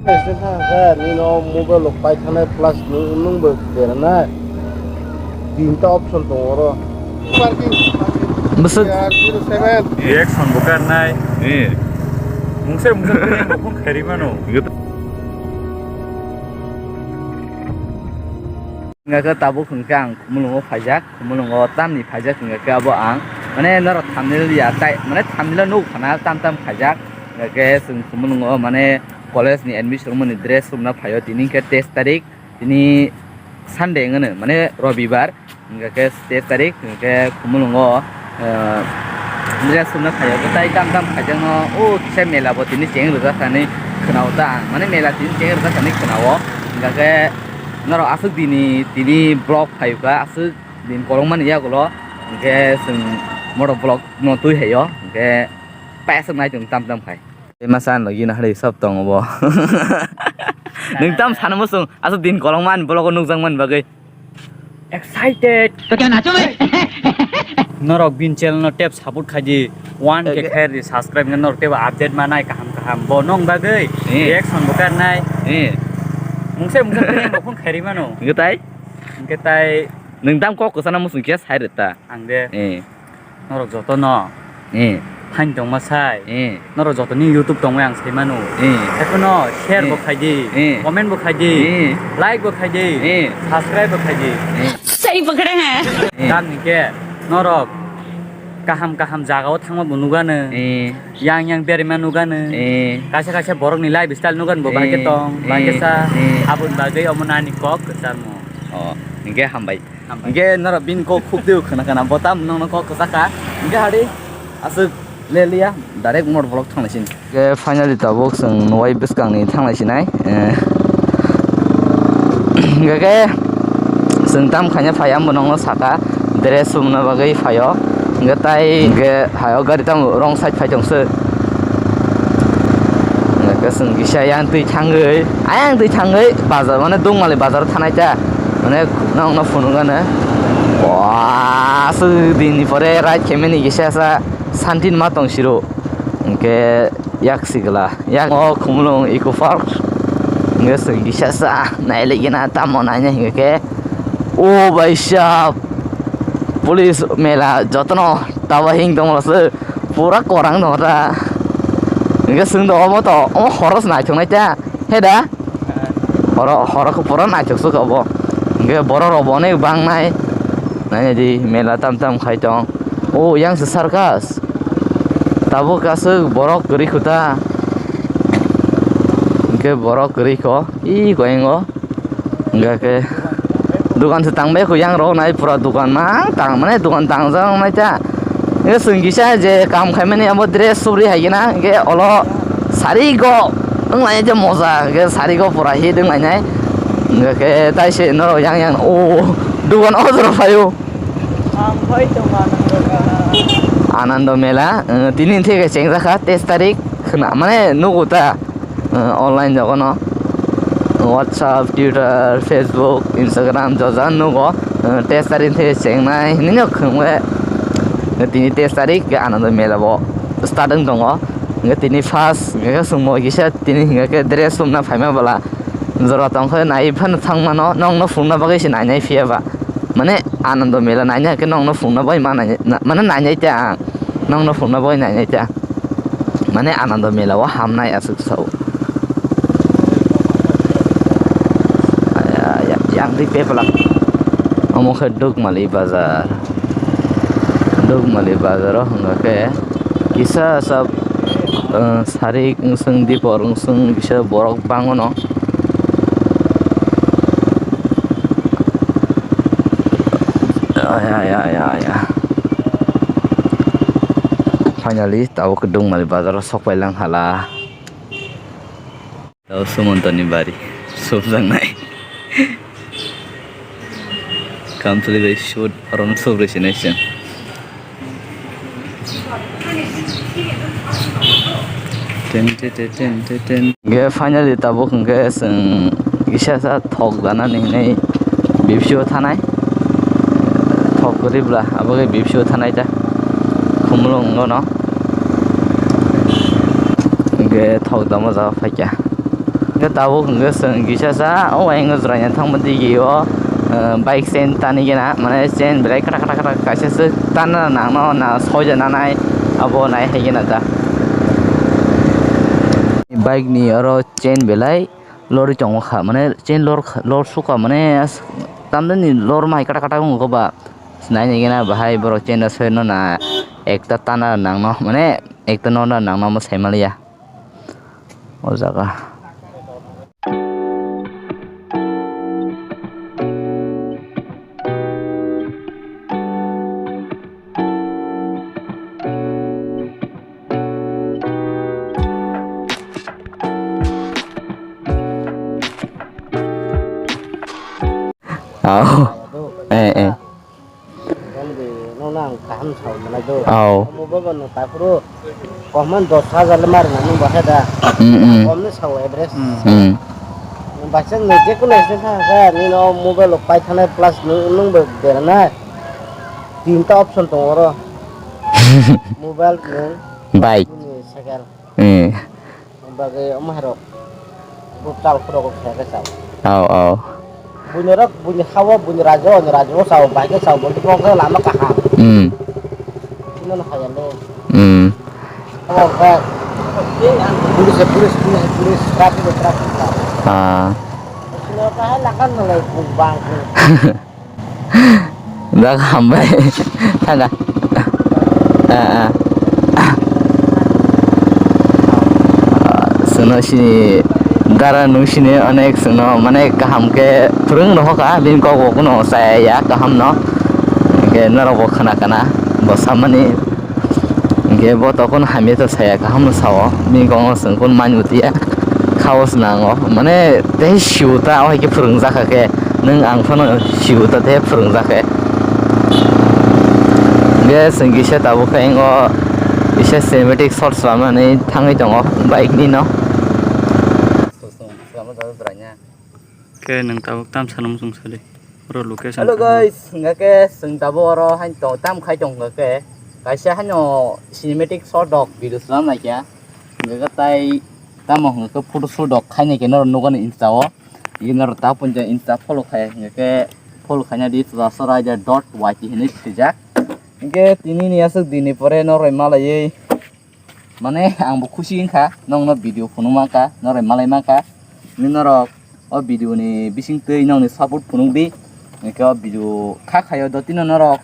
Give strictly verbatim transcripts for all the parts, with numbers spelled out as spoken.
Nino mobile rok paithanai plus nwng nwngbo beranai. Tinta option tongo oro. Parking. Bwswk. Reaction bo karnai. Eh. Mungsa mungsa khairi mano. Hingkha khe tabuk hwnkhe ang Khumulwngo phaijak, Khumulwngo tamni phaijak hwnkhe abo ang, mane, norok thumbnail ya tai, mane, thumbnail-o nukgo khana tam tam khaijak, hwnkhe chwng Khumulwngo, mane, college ni admission mani dress sumna phaio, tini hwnkhe teis tarik, tini Sunday wngmano, mane, Robibar, hwnkhe teis tarik, hwnkhe Khumulwngo, eh, dress sumna phaio, tai tam tam khaijakno, o kisa mela bo tini cheng rwjak hinwi khwnao ta ang, mane, mela tini cheng rwjak hinwi khwnao, hwnkhe, Norok aswk dini, tini vlog phaikha, aswk din kolokmani yagulo, hwnkhe chwng moto vlog no twi haio, hwnkhe paisuk nai chwng tam tam khai. Tei masa no gina hari sob tongo bo. Nwng tam sana muchung, aswk din kolokmani vlog o nukjakmani bagwi. Excited. To kya nacho bhai? Norok bin channel no tep support khaidi, one K khaidi, subscribe no norok tep update manai kaham kaham. Bo nong bagwi, eh, reaction bo karnai. Eh. Mungsa mungsa khe bo phone khairi mano. Hwnkhe tai? Hwnkhe tai? Nwng tam kok kwchana muchung khe sai rwta. Ang de. Eh. Norok jotono. Eh. Phain tongma sai. Eh. Norok jotoni YouTube tongmai ang sai mano. Eh. Haiphano share bo khaidi, eh, comment bo khaidi, eh, like bo khaidi, eh, subscribe bo khaidi. Eh. Sai pokra ha. Eh. Tamni khe norok kaham kaham jagao thangma bo nugano. Eh. Yang yang berima nugano. Eh. Kaisa kaisa borokni lifestyle nugano bo bahai khe, eh, tong, bahai khe, eh, sa, eh. Aboni bagwi omo nani kok kwcharmo. Oh, hwnkhe hambai. Hambai. Hwnkhe norok bini kok khuk twi khwna khwna bo tam nongno kok kwchak kha. Hwnkhe hadi aswk le liya direct motor vlog thanglai sini. Hwnkhe finally tabuk chwng nuwai bwskangni thanglai sinai. Eh, hwnkhe khe chwng tam khaina phai ang bo nongno saka dress sumna bagwi phaio. Hwnkhe tai hwnkhe haio gari tamo wrong side phai tongse. Hwnkhe chwng kisa yang twi thangwi, ayang twi thangwi bazar mane Dungmali bazar thanai ta. Mane nokno phunukgana. Bwaa, aswk dinni pore ride khaimani kisa sa santin ma tong siro. Hwnkhe yak sigla, yak o Khumulwng Eco Park. Hwnkhe chwng kisa sa nailaigena tamo naina hwnkhe. O bhai sahab, police mela jotono tabo hing tongmoswk pura kwrwng tongo ta. Hwnkhe chwng do omo to, omo horo se naithoknai ta. He da? Horo, horo khe pura naithok se obo. Hwnkhe borok rok bo onek bangnai. Naina di mela tam tam khai tong. O yang se circus. Tabuk aswk borok kwrwi kho ta. Hwnkhe borok kwrwi kho. Ee koyengo. Hwnkhe khe dukan se tangbai kho yang rok nai pura dukan mang tang mane dukan tangjak nai ta. Hwnkhe chwng kisa je kam khaimani abo dress subri hai gana hwnkhe olo sari go wng lai je moja hwnkhe sari go pura hit wng lai nai. Hwnkhe khe tai se norok yang yang o dukan o jora phaio. Ang bai tong Anando Mela. Anando Mela, eh, tini theke chengjak kha teis tarik khna mane nugo ta. Eh, online jogono WhatsApp, Twitter, Facebook, Instagram joja nugo, eh, teis tarik the chengnai hinwi no khwngwi. Tini teis tarik khe Anando Mela bo start wng tongo. Hwnkhe tini first hwnkhe chwngbo kisa tini hwnkhe dress sumna phaima bwla jora tongkhe nai phano thangmano nokno phunukna bagwi se nainai phiya ba. Mane Anando Mela naina khe nokno phunukna bagwi ma nainai, na-, mane nainai ta ang. Nokno phunukna bagwi nainai ta. Mane Anando Mela o hamnai aswk sao. Aya, ya, yang twi peplak. Omo khe Dukmali bazar. Dukmali bazar o hwnkha khe kisa sa, eh, sarik wngswng dipor wngswng kisa borok bangmano. Aya, aya, aya, aya. Finally, tabuk Dukmali bazar o sok pai lang hala. Tau Sumontoni bari, sopjaknai. Kamchwlwi bai shoot, oro no sop rwsinai chwng. Ten, ten, ten, ten, ten, ten. Hwnkhe finally tabuk hwnkhe chwng kisa sa thok danani hinwi B B C o thanai. Thok kwrwi bwla, abo khe B B C o thanai ta. Khumulwng wngno. Hwnkhe thok dama jaga phaikha. Tabuk hwnkhe chwng kisa sa o ayang o jwraina thangma digi o, eh, bike chain tani gena, mane chain belai kwtak kwtak kwtak kaisa se tana nangno na soja nanai abo nai hai gena da. Bike ni oro chain belai lorwi tongo kha, mane chain lor kha, lor sukha, mane as-, tamjani lor mai kwtak kwtak wngkha ba, nainai gena bahai borok chain no soino na ekta tana nangno, mane ekta nona nangno omo sai manliya. O jaga. Au. Eh, eh. Bangdi nokno ang kaham sao manai do. Au. Omo bo no takhoro kohman dos hajar le mari na nung bahai da. Mm, mm. Kom no sao average. Mm. Baisa nung je kono se kha kha ni no mobile rok pai thanai plus nung, nung bo berana. Tinta option tongo oro. Mobile nung. Bike. Nini cycle. Eh. Bagwi omo hai rok. Bo chal khoro kok khe khe chal. Au, au. Buini rok, buini hawa, buini rajo, buini rajo o chao, bai khe chao, bo kok khe lama kaham. Hmm. Chini no haya le. Hmm. Omo khe. Police, police, police, police, traffic, traffic. Ah. Chini no kaham lakan no lai bung bang. Dak hambai. Thanga. Ah, ah. Sono sini dara nung sini onek sono mane kaham khe phwrwng rohor kha, bini kok bo kuno chaya kaham no. Hingke norok bo khna kana bo samani. Hingke bo tokon hamya to saya kaham no sao. Bini kok no chwng kun mani mutiya. Khaos nango. Mane tei siu ta o hai khe phwrwng jakha khe. Nwng ang phano siu ta tei phwrwng jakha. Hingke chwng kisa tabuk khe o kisa cinematic shot swnamnani thangwi tongo bike ni no. Khe nwng tabuk tam sanung chwng sadi. Oro location Hello thangwi. Guys, hingke chwng tabuk oro haino tong, tam khai tong hingke kaisa haino cinematic shot rok video swnam naikha. Hingke tai tamo hingke photo shoot rok khainai khe norok nukgo ni Insta o. Ino rok ta punja Insta follow khai hingke follow khaina di chwla chwrai de dot Y T hinwi swijak. Hingke tini ni aswk dini pore noroi malaiwi. Mane ang bo khusi wngkha, nokno video phunuk mankha, noroi malai mankha. Ni norok o video ni bising twi nokni support phunuk di. Hingke o video kha khayo dotino norok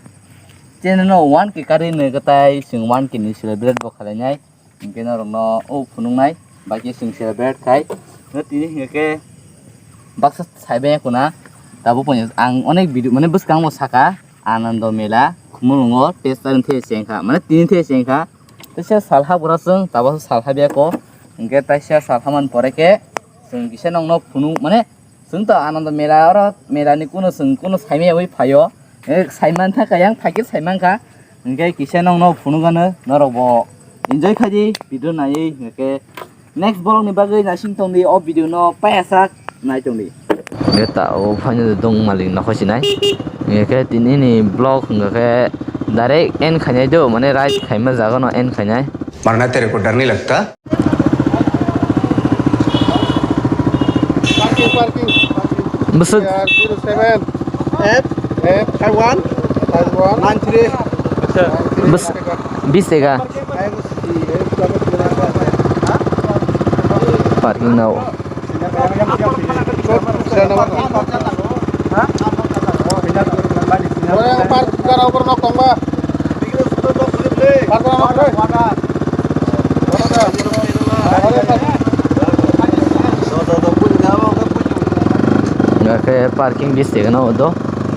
channel no one K karwi nw kwtai chwng one K ni celebrate bo khalainai. Hingke norokno o phunuknai bai khe chwng celebrate khai. No tini hingke baksa saibai kuna tabuk pono ang onek video mane bwskango saka Anando Mela Khumulwngo tei chengkha mane tini the chengkha. Teisa sal habora chwng tabuk sal habya ko hingke teisa sal haman pore khe chwng kisa nokno phunuk mane chwng to Anando Mela oro mela ni kuno chwng kuno saimaya wi phaio. Eh, saiman thaka yang phaikhe saiman kha. Hingke kisa nokno phunukgano norok bo enjoy khaidi video naiwi hingke next vlog ni bagwi naising tongdi o video no payasak nai tongdi. Hingke ta o phaino dong malik nokho sinai. Hingke tini ni vlog hingke direct end khainai do mane ride khaima jaga no end khainai. मरना तेरे को डर नहीं लगता? Parking, parking, parking. Bwswk. K R zero seven. F. F five one. Five one. Nine three. Bwswk. Bis teka. Parking nao. Park gara oper nok tongba. Park gara nok tong. Hingke parking bisi gana o do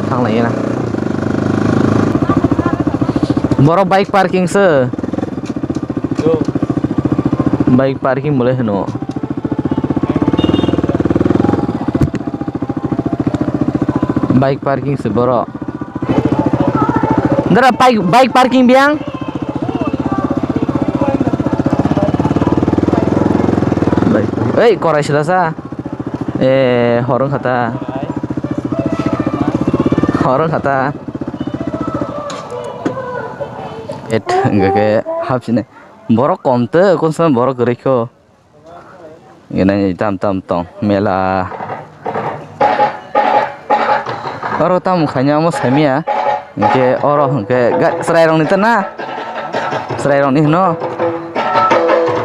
thanglai gana. Borok bike parking se. Bike parking bole hino. Bike parking se borok. Dara bike, bike parking biang. Bike. Ei, korai sila sa. Eh, horong kata. Horong kata. Et, enggak ke hap sini. Borok kom te, kun sama borok gerek ko. Hwnkhe nai tam tam tong mela. Oro tamo khaina omo saimanya. Hwnkhe oro hwnkhe ga-, chwrairokni ta na? Chwrairokni hwno?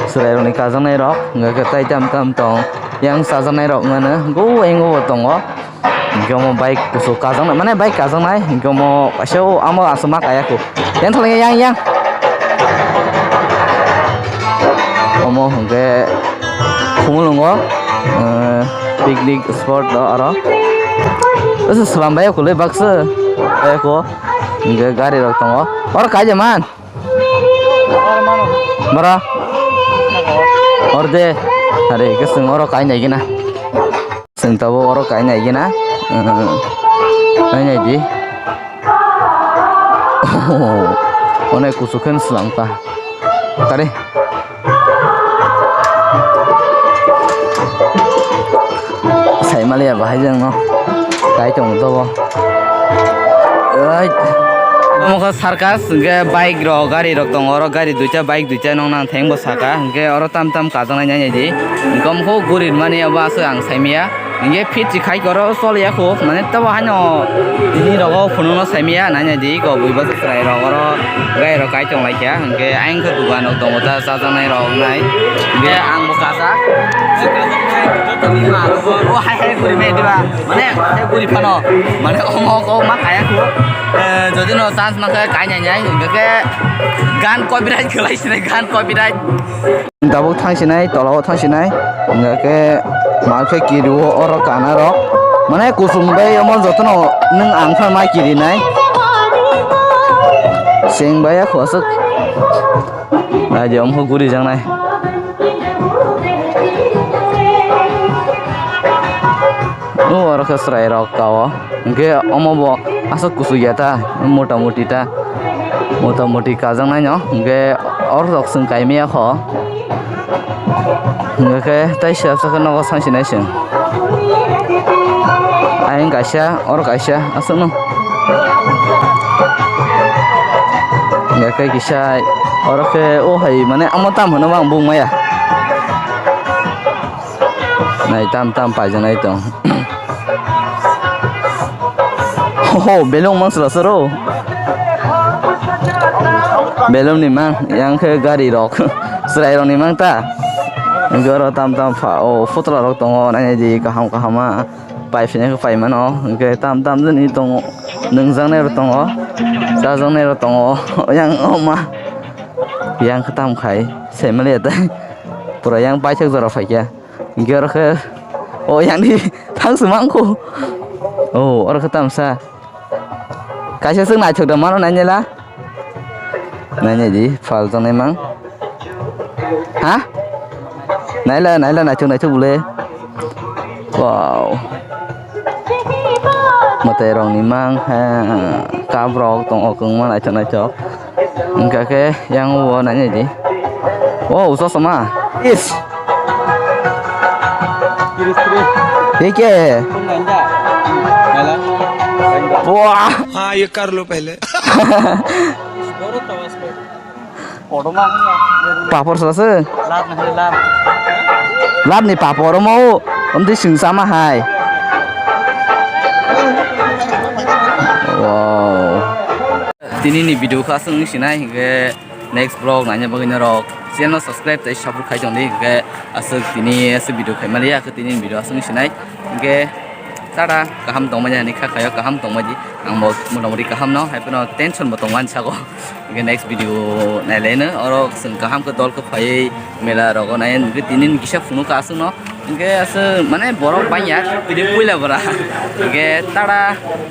Chwrairokni kajaknairok hwnkhe tai tam tam tong. Yang chajaknairok wngmano. Go, yang go bo tongo. Hwnkhe omo bike kuchuk kajaknai, mane bike kajaknai, hwnkhe omo kaisa o, amo aswk ma kaya kho. Yang thangla yang, yang. Omo hwnkhe Khumulwngo, eh, picnic spot o aro. Asa swlam bai kho le baksa. Bai kho. Hwnkhe gari rok tongo. Oro kaija man. Bara. Orde. Are, ke chwng oro kai nai gina. Chwng tabuk oro kai nai gina. Nai nai di. Onek kuchuk khe swlang ta. Kare. Saimaliya bahai jang no. Kai tong to bo. Ai. Omo khe circus, hwnkhe bike rok, gari rok tongo, oro gari duita, bike duita nong nang theng bo saka, hwnkhe oro tam tam kajaknai nai nai di. Hwnkhe omo khe guri mani abo aswk ang saimaya. Hwnkhe fit si khai oro choliya kho, mane tobo haino tini rogo phunukno saimaya, nai nai di, kobui bwswk chwrai rok oro gai rok kai tong lai kha, hwnkhe ayang khe dugan rok tongo ta chajaknai rok nai, hwnkhe ang bo kasa. O hai hai guri me diba, mane hai guri phano, mane omo ko ma kaya kho, eh, jodi no chance ma khe kai nai nai, hwnkhe gan copyright khlai sinai, gan copyright. Tabuk thang sinai, tola o thang sinai. Hingkha khe ma khe kirio oro kana rok. Mane kusum bai omo jotono nwng ang pha ma kirinai. Seng bai ya khosok. Nai di omo guri jang nai. O oro khe chwrai rok kao. Hingkhe omo bo aswk kuchuk ya ta, mota moti ta, mota moti kajak nai no, hingkhe oro rok chwng kai maya kho, hingkhe tei siyasa khe nogo sansi nai chwng, ayang kaisa, oro kaisa, aswk no, hingkhe kisa oro khe o hai mane omo tam hwnwi bo ang bung maya. Nai tam tam paijaknai tong. Ho, belong mang sra sro. Belong ni mang, yang khe gari rok. Chwrai rok ni mang ta. Goro tam tam pha, o, photla rok tongo, nai di kaham kaham ma. Pai phine khe pai mano, hingkhe tam tam jani tongo. Nungjaknai rok tongo. Chajaknai rok tongo. Yang o ma. Yang khe tam khai. Semle ta. Pura yang paithak jora phaikha. Hingkhe oro khe, o, yang ni thang se mangkho. O, oro khe tamsa. Kaisa swk naithok da mano nainela. Nainai di, phal tongnai mang. Ha? Naila, naila, naithok, naithok bole. Wow. Mwtai rok ni mang, ha, cup rok tongo kwbangma naithok naithok. Hingkha khe yang o nainai di. O, usa sama. Is. Ye kya hai? Wah. हाँ, ये कर लो पहले। Papor sase? Lab ni papor mo. Om di sing sama hai. Wow. Tini ni video kha sung sinai hingke next vlog nanya bagwi norok channel subscribe tei support khai tongdi hingke aswk tini aswk video khai maliya khe tini ni video asung sinai hingke tata kaham tongmani ani kha khayo kaham tongmani ang bo motamoti kaham no hai phano tension bo tongmani sago. Hingke next video nailaino oro chwng kaham khe dol khe phaiwi mela rogo nai hingke tini ni kisa phunukha aswkno hingke aswk mane borok bangya tini puila bora hingke tata.